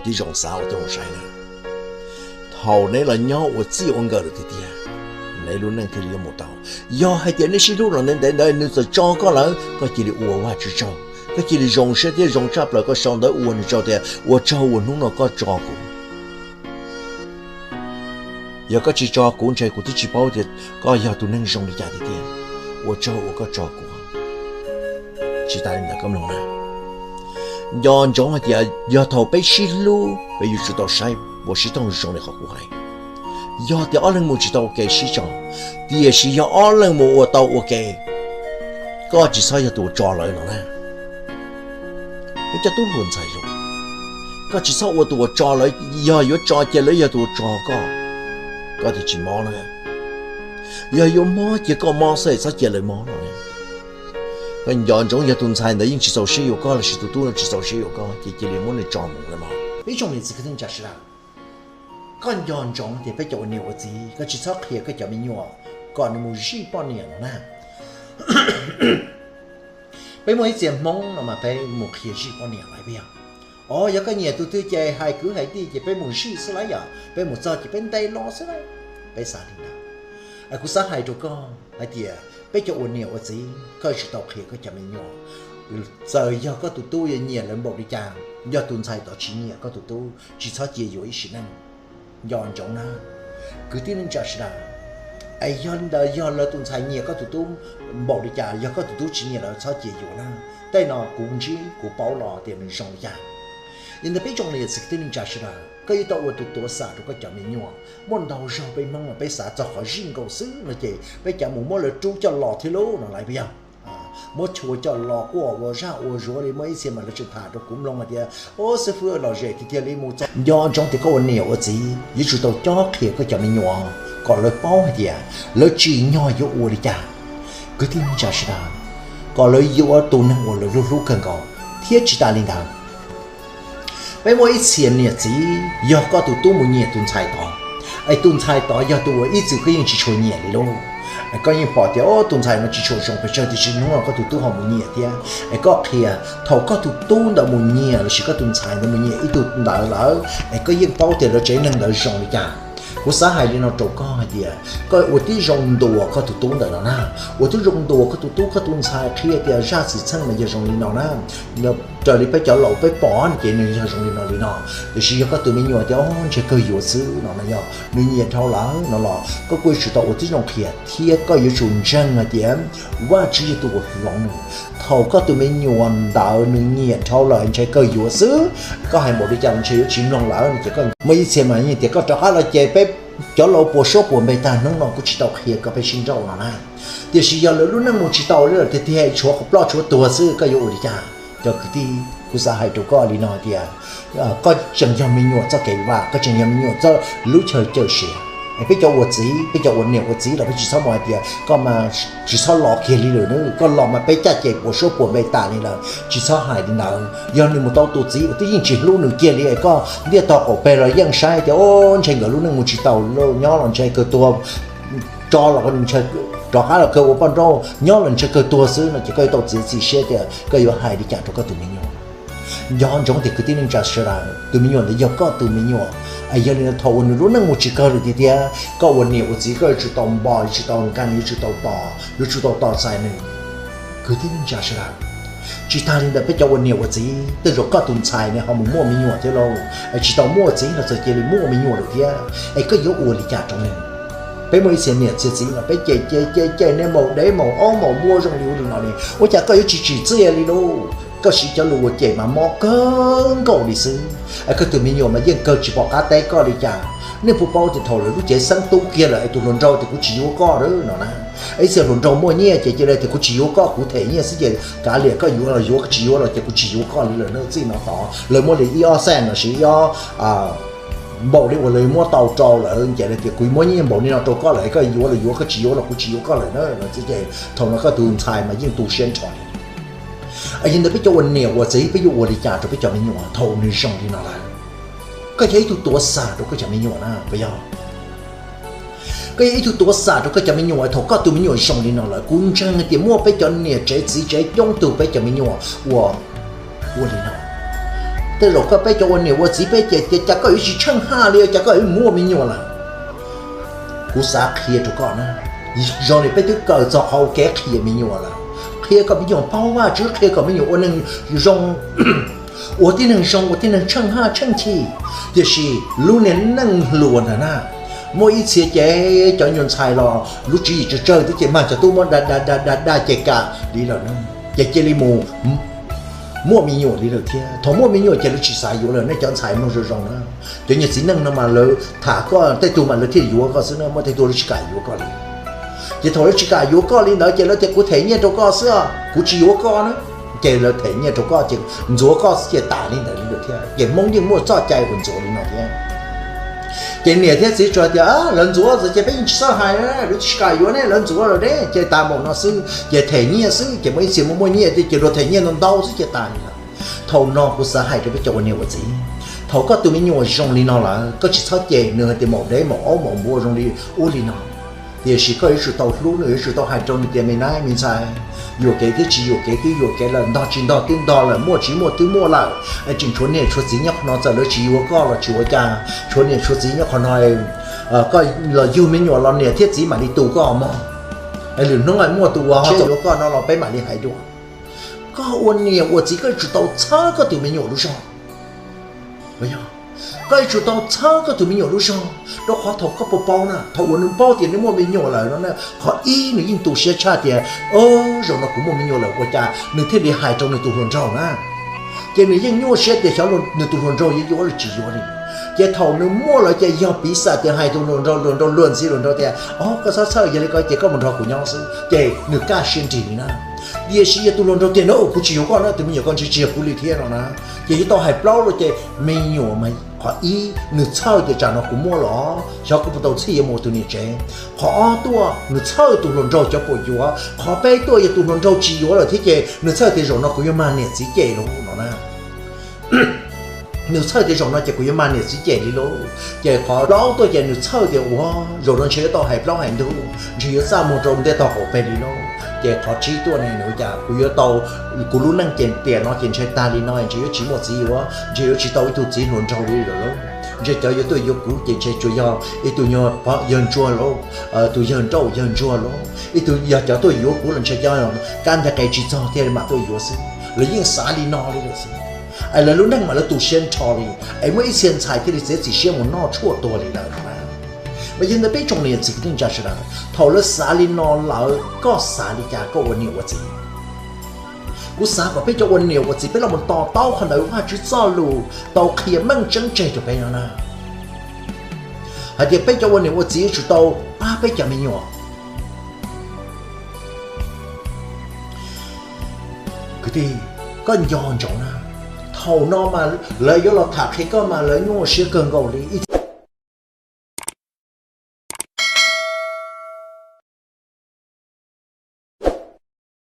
Tib zoo xav ua tib zoo saib na, thaum neb los nyob ua txij ua nkawm lawm tiag tiag, neb lub neej thiaj li yuav mus tau. Yog hais tias nej sib hlub los ntev ntev ntawd nws txawm tso koj lawm, koj cia li ua Vajtswv tsaug, koj cia li zoo siab thiab zoo tshaj plaws koj sau ntawv ua nws tsaug tias ua tsaug uas hnub no koj tso kuv. Yog koj tsis tso kuv ntshe kuv twb tsis paub tias koj yog tus neeg zoo li cas tiag tiag. Ua tsaug uas koj tso kuv. Tsis tas li ntawd koj mloog na, nco ntsoov hais tias yog thaum peb sib hlub peb yuav tsum tau saib npuas sib thooj zoo li qhov kuv hais. Yog tias ob leeg mus tsis tau ua ke sib tso, tiam sis yog ob leeg mus ua tau ua ke, koj tsis txhob yog tus uas tso lawv no na. Peb cov tub hluas ntxhais hluas, koj tsis txhob ua tus uas tso lawv, yog yuav tso cia lawv yog tus uas tso koj, koj thiaj tsis mob na. Yog yuav mob cia koj mob xwb, txhob cia lawv mob no. Koj nco ntsoov, yog tus ntxhais ntawd yeej tsis txaus siab yuav koj lossis tus tub no tsis txaus siab yuav koj ces cia li muab nws tso mus lawm mog. Ib tsoom niam txiv kwv tij neej tsa sawv daws, koj nco ntsoov tias peb cov ua niam ua txiv koj tsis txhob qhia koj cov me nyuam kom nws mus zij poj niam no na. Peb muaj ib txhia Hmoob no mas peb mus qhia zij poj niam lawm peb yog, o, yog koj nyiam tus twg ces hais kwv hais tij ces peb mus zij xwb lauj, yog peb mus txog ces peb ntes los xwb lauj. Peb xav li ntawd. Kuv xav hais rau koj hais tias peb cov ua niam ua txiv koj yuav tsum tau qhia koj cov me nyuam, txawm yog koj tus tub yuav nyiam lawv npaum li cas, yog tus ntxhais tod tsis nyiam koj tus tub tsis txhob cia yuav ib sim neej. Nco ntsoov na, kwv tij neej tsa sawv daws, es yog li ntawd yog lawv tus ntxhais nyiam koj tus tub npaum li cas, yog koj tus tub tsis nyiam lawv txhob cia yuav na. Tej no kuv ntsib kuv paub los tias nws zoo li cas. Yog ntawd peb tsoom niam txiv kwv tij neej tsa sawv daws, koj yuav tau ua tus tuav xam rau koj cov me nyuam. Muaj ntau zaug peb Hmoob mas peb xav txog qhov zij nkaus xwb no ces peb cav mus muab lawv rub coj los thiab lauj no lauj peb yog. Muab chua coj los quaj ua zaj ua zuav li, muaj ib txhia mas lawv tseem tham rau kuv mloog hais tias, o, xib fwb lom zem tiag tiag li mus txog. Nco ntsoov tias koj ua niam ua txiv yuav tsum tau cob qhia koj cov me nyuam kom lawv paub hais tias lawv tsim nyog yuav ua li cas. Kwv tij neej tsa sawv daws, kom lawv yuav tus neeg uas lawv hlub hlub kawg nkaus. Thiab tsis tas li ntawd, peb muaj ib txhia niam txiv, yog koj tus tub mus nyiam tus ntxhais tod, es tus ntxhais tod yog tus uas ib txwm koj yeej tsis tshua nyiam li lauj. Koj yeej pom tias, o, tus ntxhais no tsis tshua zoo pes tsawg, tiam sis hnub no koj tus tub ho mus nyiam thiab. Es koj qhia, thaum koj tus tub ntawd mus nyiam lossis koj tus ntxhais ntawd mus nyiam ib tug ntawd lawm, es koj yeej paub tias lawv tsev neeg ntawd zoo li cas. Kuv xav hais li no rau koj hais tias koj ua tib zoo ntuas koj tus tub ntawm no na, ua tib zoo ntuas koj tus tub koj tus ntxhais, qhia tias zaj xwm txheej mas yog zoo li no na. Raws li peb cov laus peb pom no ces nws yog zoo li no li no. Tiam sis yog koj tus me nyuam tias, o, ntshe kawg yuav xwb no no, yog nws nyiam dhau lawm no los koj kuj yuav tsum tau ua tib zoo qhia thiab koj yuav tsum ntseeg hais tias Vajtswv yog tus uas hloov nws. Thaum koj tus me nyuam ntawd nws nyiam dhau lawm ntshe kawg yuav xwb, koj hais npaum li cas los ntshe yuav tsis mloog lawm no ces koj, muaj ib txhia mas yeej tias koj rov qab los ces peb cov laus puas suab puas npe tag, hnub no kuv tsis tau qhia koj peb sib nrauj no na. Tiam sis yog lawv lub neej mus tsis tau li lawm tiag tiag, tshuav ploj tshuav tuag xwb, koj yuav ua li cas? Cov kwv tij, kuv xav hais rau koj li no tias, koj tseem yog me nyuam txoj kev vam, koj tseem yog me nyuam txoj lub chaw cawm siav. Peb cov ua txiv, peb cov ua niam ua txiv los peb tsis txhob mus hais tias koj mas tsis txhob los kiag li lawm na, koj los mas peb caj ces puas suab puas npe tas li lawm, tsis txhob hais li ntawd. Yog nws mus tau tus txiv uas twb yeej tsis hlub nws kiag li es koj ntiaj tog qaum peg los yeej saib tias, o, ntshe nkawd lub neej mus tsis tau, nyob los ntshe kawg tuag, tso los ntshe rov qab los kawg ua poj nrauj, nyob los ntshe kawg tuag xwb no ces koj yuav tau txiav txim siab tias koj yuav hais li cas rau koj tus me nyuam. Nco ntsoov tias kwv tij neej tsa sawv daws, tus me nyuam ntawd yog koj tus me nyuam. Yog li no thaum uas nws lub neej mus tsis kawg lawm tiag tiag, koj ua niam ua txiv koj yuav tsum tau npog, yuav tsum tau nkag, yuav tsum tau tos, yuav tsum tau tos txais nws. Kwv tij neej tsa sawv daws, tsis tas li ntawd peb cov ua niam ua txiv, tej zaum koj tus ntxhais nws ho mus muaj me nyuam thiab lauj, es tsis tau muaj txiv los txawm cia li muaj me nyuam lawm thiab, es koj yuav ua li cas rau nws? Peb muaj ib txhia niam txhia txiv mas peb cem cem cem cem, nej maum dev maum ob maum npua zoo li ub li no li, ua cas koj yuav tsis tsim txiaj li lauj? Koj siv cov lus ua cem mas mob kawg nkaus li xwb. Es koj tus me nyuam mas yeej kawg tsis pom qab teb koj li cas. Nej puas paub tias thaum lawv lub cev xeeb tub kiag lawm es tus hluas nraug tias kuv tsis yuav koj no na. Ib txhia hluas nraug muaj nyiaj ces cia li tias kuv tsis yuav koj, kuv them nyiaj xwb ces kav liam, koj yuav los yuav, koj tsis yuav los ces kuv tsis yuav koj li lawm na. Txij no tod lawv muab li ib ob xees lossis ib ob npaum li uas lawv muab tau rau lawm ces lawv tias kuv muab nyiaj npaum li no rau koj lawm, koj yuav los yuav, koj tsis yuav los kuv tsis yuav koj lawm na. Ces thaum no koj tus ntxhais mas yeej tu siab nrho li. Yog li ntawd peb cov ua niam ua txiv peb yuav ua li cas rau peb cov me nyuam thaum nws zoo li no lawm? Koj yog ib tug tuav xam rau koj cov me nyuam na puas yog? Koj yog ib tug tuav xam rau koj cov me nyuam, thaum koj tus me nyuam zoo li no lawm, kuv ntseeg tias muaj peb cov niam tsev txiv tsev coob tug peb cov me nyuam ua, ua li no. tej zaum koj peb cov ua niam ua txiv peb ces tias cas koj yuav tsis tsheej haj li, cas koj yuav muaj me nyuam lawm. Kuv xav qhia rau koj na, zoo li peb twb kawm txog qhov ua kev qhia me nyuam lawm, qhia kom me nyuam paub Vajtswv, qhia kom me nyuam ua neeg zoo, ua tib neeg zoo, ua tib neeg tsheej haj tsheej chim. Tiam sis lub niag neej hluas ntawd na, muaj ib txhia ces cov nyuam ntxhais los lub tswv yim tsawg tsawg twb ces mag cov tub muab da da da da da ces kam li lawm, ces cia li mus muaj me nyuam li lawm thiab. Thaum muaj me nyuam ces lawv tsis xav yuav lawm, nej cov ntxhais mloog zoo zoo na. Cov niag txiv neej no mas lawv tham koj tej tug mas lawv thiaj yuav koj xwb na, muaj tej tug lawv tsis kam yuav koj li. Ces thaum lawv tsis kam yuav koj li ntawd ces lawv tias kuv them nyiaj rau koj xwb, kuv tsis yuav koj na. Ces lawv them nyiaj rau koj ces ntxuav koj xwb ces tas li ntawd li lawm thiab. Ces Hmoob yeej muaj txoj cai uas ntxuav li no thiab. Ces niam thiab txiv tsuas tias lawv ntxuav ces peb yeej tsis txawj hais, lawv tsis kam yuav ne, lawv ntxuav lawm ne, ces tas npaum no xwb ces them nyiaj xwb, ces muaj ib txhia muaj muaj nyiaj thiab ces luag them nyiaj ntau ntau xwb ces tas li lawm. Thaum no kuv xav hais rau peb cov ua niam ua txiv, thaum koj tus me nyuam zoo li no lawm koj tsis txhob cem nws hais tias maum dev maum aub maum npua zoo li ub li no. Tiam sis koj yuav tsum tau hlub nws, yuav tsum tau hais rau nws tias me nab me ntxhais, yuam kev twb tsis yuam kev twb yuam kev lawm, ntog tsis ntog twb ntog lawm, muaj tsis muaj twb muaj lawm, tseem tshuav niam tshuav txiv nyob qhov no, txawm lawv tsis yuav koj los tsis ua cas, tshuav niam tshuav txiv nyob qhov no, koj los yug me nyuam los niam thiab txiv mam li tu koj mog. Lwm hnub muaj tus uas ho yuav koj no los peb mam li hais dua. Koj ua niam ua txiv koj yuav tsum tau txhawb koj tus me nyuam lub zog. Koj yuav tsum tau txhawb koj tus me nyuam lub zog, rau qhov thaum koj paub paub na, thaum uas nws paub tias nws muaj me nyuam lawm no na, qhov ib nws yeej tu siab tshaj tias, o, zaum no kuv muaj me nyuam lawm ua cas, nws thiaj li hais rau nws tus hluas nraug na. Ces nws yeej nyuaj siab tias xyov nws tus hluas nraug yuav yuav los tsis yuav li. Ces thaum nws muaj lawm ces yog piv xam tias hais tus hluas nraug, hluas nraug luag ntxhi hluas nraug tias, o, koj txhob txhawj, yog li ko ces koj mus nrog kuv nyob xwb, ces nws kaj siab nrig li na. Tiam sis yog tus hluas nraug tias, no kuv tsis yuav koj na, tus me nyuam ko ntshe tsis yog kuv li thiab no na, ces yuav tau hais plaub lus ces me nyuam mas qhov ib nws txhawj tias tsam no kuv muaj los xyov kuv puas tau txhij yuav mus ua tus niam tsev. Qhov ob tuaj nws txhawj tus hluas nraug cov puas yuav. Qhov peb tuaj yog tus hluas nraug tsis yuav lawm thiab ces nws txhawj tias zaum no kuv yuav mag niam txiv cem lauj no na. Nws txhawj tias zaum no ces kuv yuav mag niam txiv cem li lauj. Ces qhov plaub tuaj ces nws txhawj tias ua zaum no ntshe yuav tau hais plaub hais ntug, ntshe yuav txaj muag rau ntej tog qaum peg li lauj. Ces qhov tsib tuaj ne, nws ua cas kuv yuav tau, kuv lub neej ces tiam no ces ntshe tag li no, ntshe yuav tsis muaj txiv yuav, ntshe yuav tsis tau ib tug txiv hluas nraug li lawm lauj. Ntshe cov yuav tuaj yuav kuv ces ntshe tsuas yog ib tug nyuag yawg ntsuag lauj, tus yawg nrauj yawg ntsuag lauj, ib tug yog cov tuaj yuav kuv los ntshe cov kab nteg qe tsis txog thiaj li mam tuaj yuav xwb. Lawv yeej xav li no li lawm xwb. Es lawv lub neej mas lawv tu siab nrho li, es muaj ib txhia ntxhais thiaj li txiav txim siab mus noj tshuaj tuag li lawm no na. Mas yog ntawd peb tsoom niam txiv kwv tij neej tsa sawv daws, thaum lawv xav li no lawm koj xav li cas koj ua niam ua txiv? Kuv xav kom peb cov ua niam ua txiv peb los mus to taub qhov ntawd Vajtswv txoj lus tau qhia meej tseeb tseg rau peb no na, hais tias peb cov ua niam ua txiv yuav tsum tau pab peb cov me nyuam. Kwv tij, koj nco ntsoov na, thaum no mas lawv yuav los tham qhia koj mas lawv nyuaj siab kawg nkaus li.